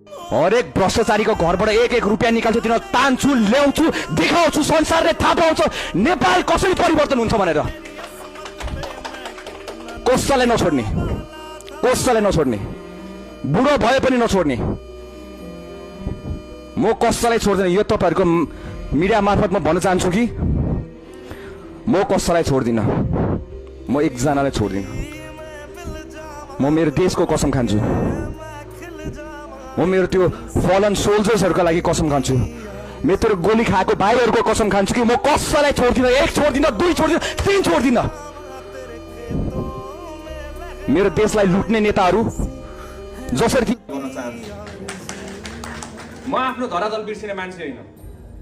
हरेक भ्रष्टाचारीको घरबाट एक एक रुपियाँ निकाल्छु, तिनीहरू तान्छु, ल्याउँछु, देखाउँछु, संसारले थाहा पाउँछ नेपाल कसरी परिवर्तन हुन्छ भनेर। कसैलाई नछोड्ने, कसैलाई नछोड्ने, बुढो भए पनि नछोड्ने। म कसैलाई छोड्दैन। यो तपाईँहरूको मिडिया मार्फत म भन्न चाहन्छु कि म कसैलाई छोड्दिनँ, म एकजनालाई छोड्दिनँ। म मेरो देशको कसम खान्छु, म मेरो त्यो फलन सोल्जर्सहरूका लागि कसम खान्छु, मेरो त्यो गोली खाएको भाइहरूको कसम खान्छु कि म कसैलाई छोड्दिनँ। एक छोड्दिनँ, दुई छोड्दिनँ, तीन छोड्दिनँ। मेरो देशलाई लुट्ने नेताहरू जसरी गर्न चाहन्छु। म आफ्नो धरातल बिर्सिने मान्छे होइन।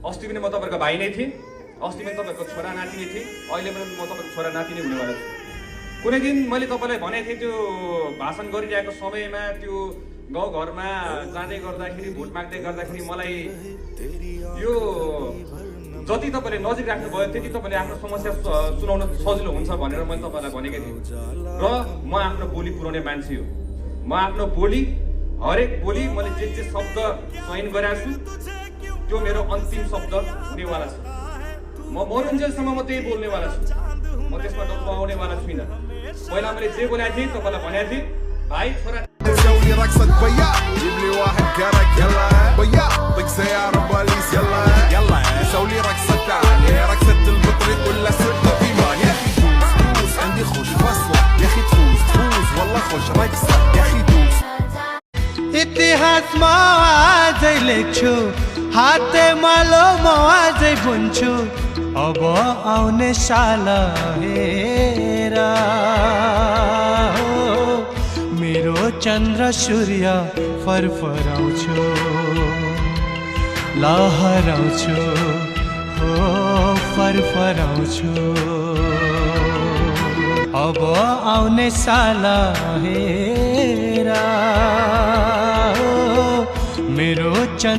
अस्ति पनि म तपाईँहरूको भाइ नै थिएँ, अस्ति पनि तपाईँहरूको छोरा नाति नै थिएँ, अहिले पनि म तपाईँको छोरा नाति नै हुनेवाला छु। कुनै दिन मैले तपाईँलाई भनेको थिएँ, त्यो भाषण गरिरहेको समयमा त्यो गाउँघरमा जाँदै गर्दाखेरि, भोट माग्दै गर्दाखेरि मलाई यो जति तपाईँले नजिक राख्नुभयो त्यति तपाईँले आफ्नो समस्या सुनाउन सजिलो हुन्छ भनेर मैले तपाईँलाई भनेको थिएँ। र म आफ्नो बोली पुर्याउने मान्छे हो। म आफ्नो बोली, हरेक बोली मैले जे शब्द चयन गरेको छु त्यो मेरो अन्तिम शब्द हुनेवाला छ। म मरुन्जेलसम्म म त्यही बोल्नेवाला छु, म त्यसमा डुबाउनेवाला छुइनँ। पहिला मैले जे बोलेको थिएँ तपाईँलाई भनेको थिएँ, भाइ छोरा سوي رقصة بيا جيب لي واحد كرك يلا بيا طق سيارة بوليس يلا يلا سوي رقصة تعالي رقصة البطريق ولا سوق الإيمان يا أخي دوس دوس عندي خوش فصلة يا أخي تفوز تفوز والله خوش رقصة يا أخي دوس इतिहासमा आजै लेख्छु हाते मालो म आजै बुन्छु अब आउने साल हेर मेरो चन्द्र सूर्य फरफराउँछु लहराउँछु हो फरफराउँछु अब आउने साल हेर